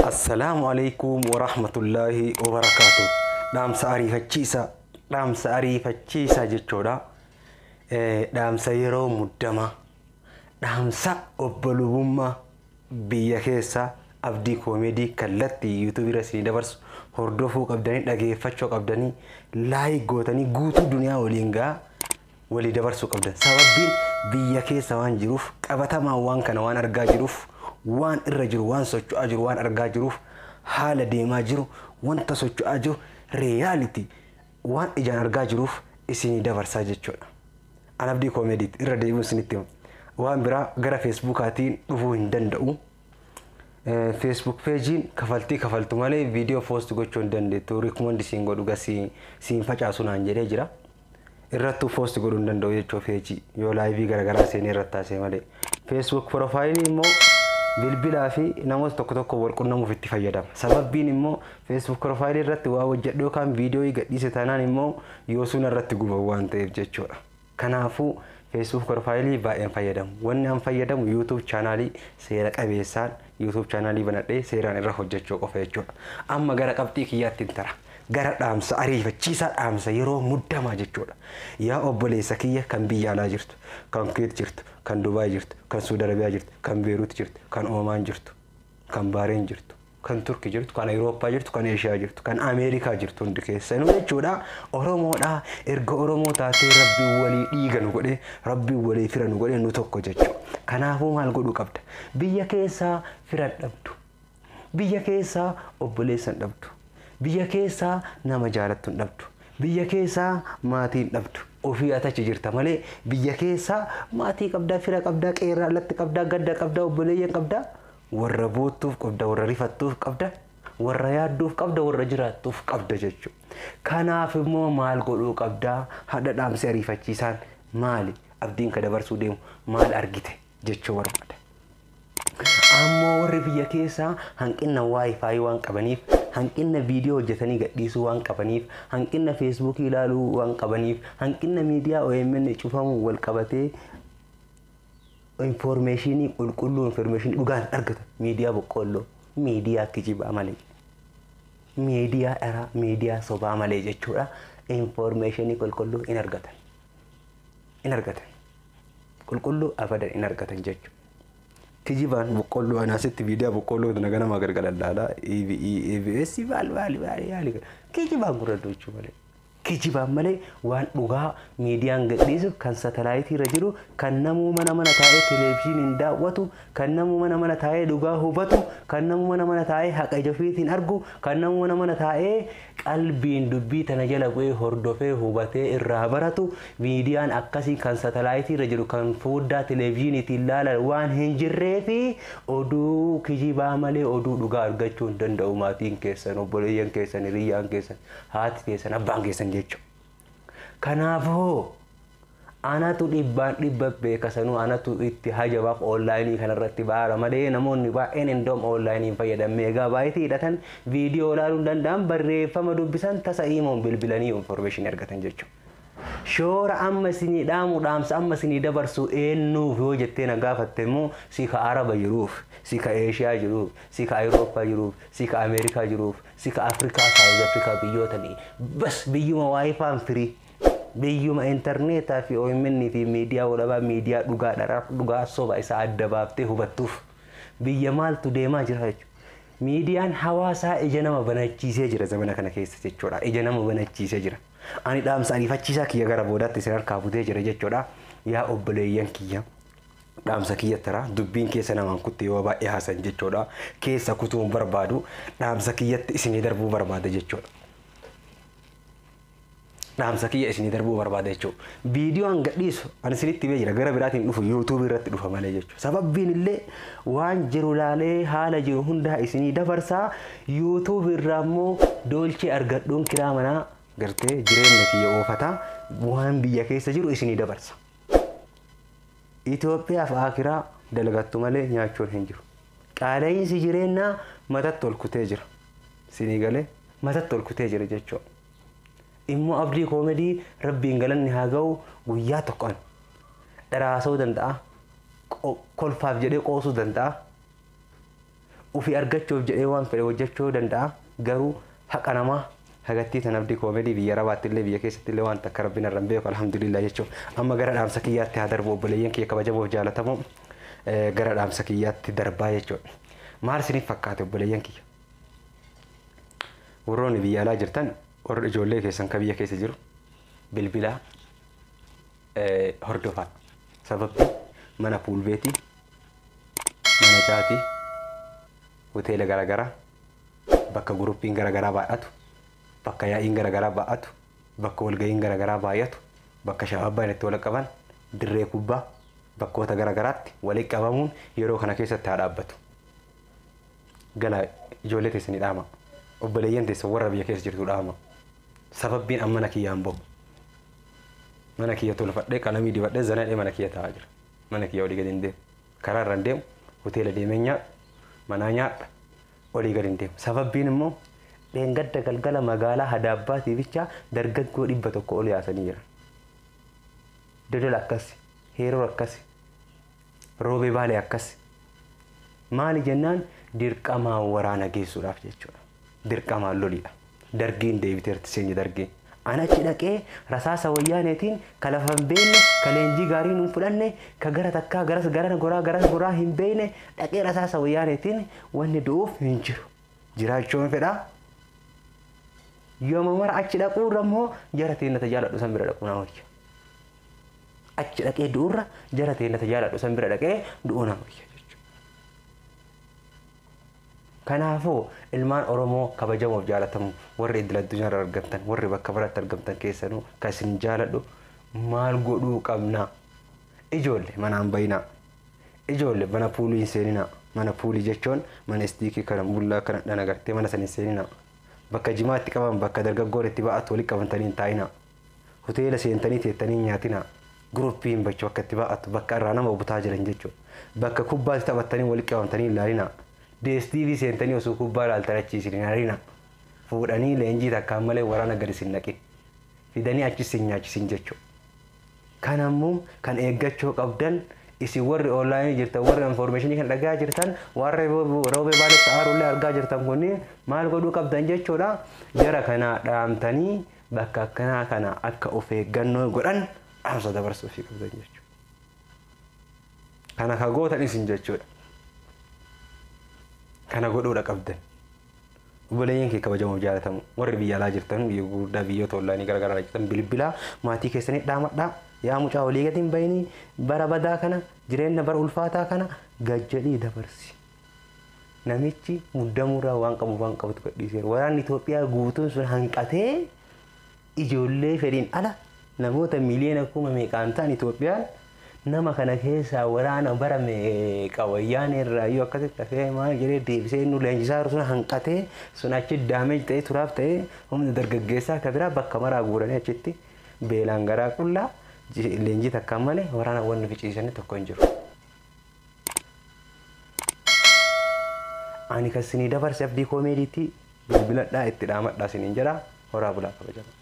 Assalaamu alaikum warahmatullaahi wabarakaatu. Dhaamsa ariifachiisaa, dhaamsa ariifachiisaa jechuudha. Dhaamsa yeroo muddamaa, dhaamsa obbolummaa biyya keessaa Abdii Koomeedii kallattii yuutuubii irra isinii dabarsu hordofuu qabdanii, dhageeffachuu qabdanii, like gootanii guutuu duniyaa waliin gahaa walii dabarsuu qabdan. Sababbiin biyya keessa waan jiruuf, qabatamaan waan kana waan argaa jiruuf, waan irra jiru, waan socho'aa jiru waan argaa jiruuf, haala deemaa jiru, wanta socho'aa jiru, reality waan ijaan argaa jiruuf isinii dabarsaa jechuudha. An Abdii Koomeediitti irra deebi'uun isinitti hima. Waan biraa gara Feesbuukaatiin dhufuu hin danda'u. Facebook peejiin kafaltii kafaltu malee viidiyoo post gochuu hin dandeettu. Recommend siin godhu gasii siin facaasu naan jedhee jira. Irrattuu post godhuu hin danda'u jechuu peejii yoo laayivii garaagaraa seenee irratti taasise malee. Facebook profaayilii immoo bilbilaa fi namoota tokko tokko wal qunnamuuf itti fayyadama. Sababbiin immoo Facebook profaayilii irratti waa hojjedhu yookaan viidiyoo gadhiise taanaan immoo yoo sun irratti guban waan ta'eef jechuudha. Kanaafuu Facebook profaayilii baay'een fayyadamu. Wanni an fayyadamu YouTube chaanaalii seera qabeessaan YouTube chaanaalii banadhee seeraan irra hojjechuu qofa jechuudha. Amma gara qabxii kiyyaatti hin tara. Gara dhaamsa ariifachiisaa, dhaamsa yeroo muddamaa jechuudha. Yaa obboleessa kiyya kan biyya alaa jirtu, kan Kuwait jirtu, kan Dubaay jirtu, kan Suudi Arabiyaa jirtu, kan Beerut jirtu, kan Oomaan jirtu, kan Baareen jirtu, kan Turki jirtu, kan Awurooppaa jirtu, kan Eeshiyaa jirtu, kan Ameerikaa jirtu hundi keessanuu jechuudha. Oromoodha. Erga Oromoo taatee Rabbiin walii dhiiga nu godhee, Rabbiin walii fira nu godhee nu tokko jechuudha. Kanaafuu maal godhuu qabda? Biyya keessaa fira hin dhabdu. Biyya keessaa obboleessa hin dhabdu. Biyya keessaa nama jaalattu hin dhabdu. Biyya keessaa maatii hin dhabdu. Ofii ati achi jirta malee biyya keessaa maatii qabdaa, fira qabdaa, qeerraa alatti qabdaa, gadda qabdaa, obboleeyyan qabdaa, warra boottuuf qabda, warra rifattuuf qabda, warra yaadduuf qabda, warra jiraattuuf qabda jechuudha. Kanaaf immoo maal godhuu qabdaa? Hadha dhaamsi ariifachiisaan maali? Abdiin ka dabarsuu deemu maal argite jechuu barbaada. Ammoo warri biyya keessaa hanqina waayifaayi waan qabaniif, hanqina viidiyoo hojjetanii gadhiisuu waan qabaniif, hanqina feesbuukii ilaaluu waan qabaniif, hanqina miidiyaa OMN cufamuu wal qabatee infoormeeshinii qulqulluu, infoormeeshinii dhugaan argatan miidiyaa boqqoolloo, miidiyaa kijibaa malee, miidiyaa dharaa, miidiyaa sobaa malee jechuudha. Infoormeeshinii qulqulluu hin argatan. Hin argatan. Qulqulluu abadan hin argatan jechuudha. Kijibaan boqqoolloo anaasitti miidiyaa boqqoolloo tana ganama galgala laalaa EBS maal maal maal maal kijibaan gurradhu jechuu malee. Kijibaan malee waan dhugaa miidiyaan gadhiisu kan satalaayitii irra jiru, kan namuu mana mana taa'ee televezyiiniin daawwatu, kan namuu mana mana taa'ee dhugaa hubatu, kan namuu mana mana taa'ee haqa ija ofiitiin argu, kan namuu mana mana taa'ee qalbiin dubbii tana jala bu'ee hordofee hubatee irraa baratu, miidiyaan akkasii kan satalaayitii irra jiru kan foddaa televezyiiniitiin laalan waan hin jirree fi oduu kijibaa malee oduu dhugaa argachuu hin danda'u maatiin keessan, obboleeyyan keessan, hiriyyaan keessan, haati keessan, abbaan keessan jechuudha. Kanaafuu anatu dhibbaan dhibba beeka sanuu anatu itti hajabaaf onlaayinii kanarratti baara malee namoonni baay'een indoom onlaayinii hin fayyadaman. Meegaa baayitii hidhatan viidiyoo ilaaluu hin danda'an, barreeffama dubbisan, tasa imoon bilbilanii information argatan jechuudha. Shoora amma isinii dhaamu, dhaamsa amma isinii dabarsu eenyuuf yoo jettee na gaafatte immoo si ka Araba jiruuf, si ka Eeshiyaa jiruuf, si ka Awurooppaa jiruuf, si ka Ameerikaa jiruuf, si ka Afrikaa, Saawuz Afrikaa biyyootanii bas biyyuma waayifaan firii. Biyyuma intarneetaa fi OMN fi miidiyaa walabaa, miidiyaa dhugaa dharaaf dhugaa soba isa adda baaftee hubattuuf biyya maaltu deemaa jira jechuudha. Miidiyaan hawaasaa ija nama banachiisee jira zamana kana keessa jechuudha. Ija nama banachiisee jira. Ani dhaamsa ariifachiisaa kiyya gara boodaatti isin harkaa butee jira jechuudha. Yaa obboleeyyan kiyya, dhaamsa kiyya tara dubbiin keessa namaan kutte yoo baay'ee haasan jechuudha. Keessa kutuun barbaadu, dhaamsa kiyyatti isinii darbuu barbaada jechuudha. Dhaamsa kiyya isinii darbuu barbaada jechuudha. Viidiyoo an gadhiisu ani isinitti himee jira, gara biraatiin dhufu yuutuubii irratti dhufa malee jechuudha. Sababbiin illee waan jiru laalee haala jiru hundaa isinii dabarsaa, yuutuubii irraa immoo doolchee argadhuun kiraa manaa gartee jireenya kiyya oofataa waan biyya keessa jiru isinii dabarsa. Itoophiyaaf akiraa dalagattu malee nyaachuun hin jiru. Qaala'insi jireenyaa matatti ol kutee jira. Isinii galee matatti ol kutee jira jechuudha. Immoo Abdii Koomedii Rabbiin galanni haa ga'u, guyyaa tokko an dharaasuu danda'a, kolfaaf jedhee qoosuu danda'a. Ofii argachuuf jedhee waan fedhe hojjechuu danda'a. Garuu haqa namaa hagattii tan Abdii Koomedii biyya Arabaatti illee biyya keessatti illee waan takka rabbiin irra hin beeku, alhamdulillah jechuudha. Amma gara dhaamsa kiyyaatti haa darbu, obboleeyyan kiyya kabajamoof jaalatamoo, gara dhaamsa kiyyaatti darbaa jechuudha. Maal isiniif fakkaate, obboleeyyan kiyya? Warroonni biyya alaa jirtan, warri ijoollee keessan ka biyya keessa jiru bilbilaa hordofaa. Sababni mana puulbeetii, mana caatii, hoteela garaagaraa, bakka guruppiin garaagaraa baay'atu, bakka yaa'iin garaagaraa baay'atu, bakka walga'iin garaagaraa baay'atu, bakka shababbaan itti wal qaban, dirree kubbaa, bakkoota garaagaraatti walitti qabamuun yeroo kana keessatti haa dhaabbatu. Gala ijoollee teessanii dhaama. Obboleeyyan teessan warra biyya keessa jirtu dhaama. Sababbiin amma mana kiyyaan bahu. Mana kiyya tolfadhee, qalamii dibadhee, zanadhee mana kiyya taa'aa jira. Mana kiyya olii gadi hin deemu. Karaa irra hin deemu. Hoteela deemee nyaadha. Manaa nyaadha. Olii gadi hin deemu. Sababbiin immoo dheengadda galgala magaalaa Hadaabbaatii bicha dargaggoo 100 ol yaasanii jiran. Dodol akkas, Heeroo akkas, Roobee Baalee akkas. Maali jennaan dirqamaan waraana geessuudhaaf jechuudha. Dirqamaan loliidha. Dargiin deebiteerti, seenyi dargiin. An achi dhaqee rasaasa wayyaaneetiin ka lafa hin beekne, ka leenjii gaarii hin fudhanne, ka gara takkaa garas gara goraa garas goraa hin beekne dhaqee rasaasa wayyaaneetiin wanni du'uuf hin jiru. Jiraachuun fedhaa. Yooma mara achi dhaquurra immoo jara teennata jaaladhu san bira dhaquu naa wayya. Achi dhaqee du'urra jara teennata jaaladhu san bira dhaqee du'uu naa wayya jechuudha. Kanaafuu ilmaan Oromoo kabajamoof jaalatamu, warri idil addunyaarra argamtan, warri bakka biratti argamtan keessanuu kan isin jaaladhu, maal godhuu qabna? Ijoollee manaan bayinaa. Ijoollee mana puulii hin seeninaa. Mana puulii jechuun mana istiikii kana bullaa kana dhana gartee mana san hin seeninaa. Bakka jimaatti qaban, bakka dargaggoon itti ba'atu walitti qabamtanii hin taa'inaa. Hoteela seentanii teettanii hin nyaatinaa. Guruppiin bakka itti ba'atu, bakka irraa nama butaa jiran jechuudha. Bakka kubbaatti taphattanii walitti qabamtanii hin ilaalinaa. DSTV seentanii osoo kubbaa ilaaltan achi isin hin harinaa. Fuudhanii leenjii takkaan malee waraana gadi isin naqin. Fidanii achi isin nyaachisin jechuudha. Kanammoo kan eeggachuu qabdan isin warri onlaayinii jirtan, warri informationii kan dhagaa jirtan, warri Roobee Baaletti aarullee argaa jirtan kunniin maal godhuu qabdan jechuudha. Jara kana dhaamtanii bakka akkanaa kana akka of eeggannoo godhan dhaamsa dabarsuufii qabdan jechuudha. Kana ka gootan isin jechuudha. Kana godhuudha qabdan. Obboleeyyan kee kabajamuuf jaalatamu, warri biyya alaa jirtan, biyya gurguddaa, biyyoota onlaayinii garaagaraa jirtan, bilbilaa maatii keessanii dhaamadhaa. Yaa mucaa, olii gadi hin bayinii, bara badaa kana, jireenya bara ulfaataa kana gajjadhii dabarsi. Namichi muddamuurraa waan qabu waan qabutu gadhiiseera. Waraanni Itoophiyaa guutuun sun hanqatee ijoollee fedhiin ala namoota miliyoona kuma meeqaan ta'an Itoophiyaan nama kana keessaa waraana bara meeqa wayyaan irraa iyyuu akkasitti hafee maal jedhee deebisee inni leenjisaa jiru sun hanqatee sun achi damage ta'ee turaaf ta'ee humna dargaggeessaa akka biraa bakka maraa guuranii achitti beelaan garaa qullaa leenjii takkaan malee waraana wanni ficiisanii tokko hin jiru. Ani kan isinii dabarse Abdii Koomeediitti, bilbiladhaa itti dhaamadhaa isiniin jedha, horaa bulaa kabajama.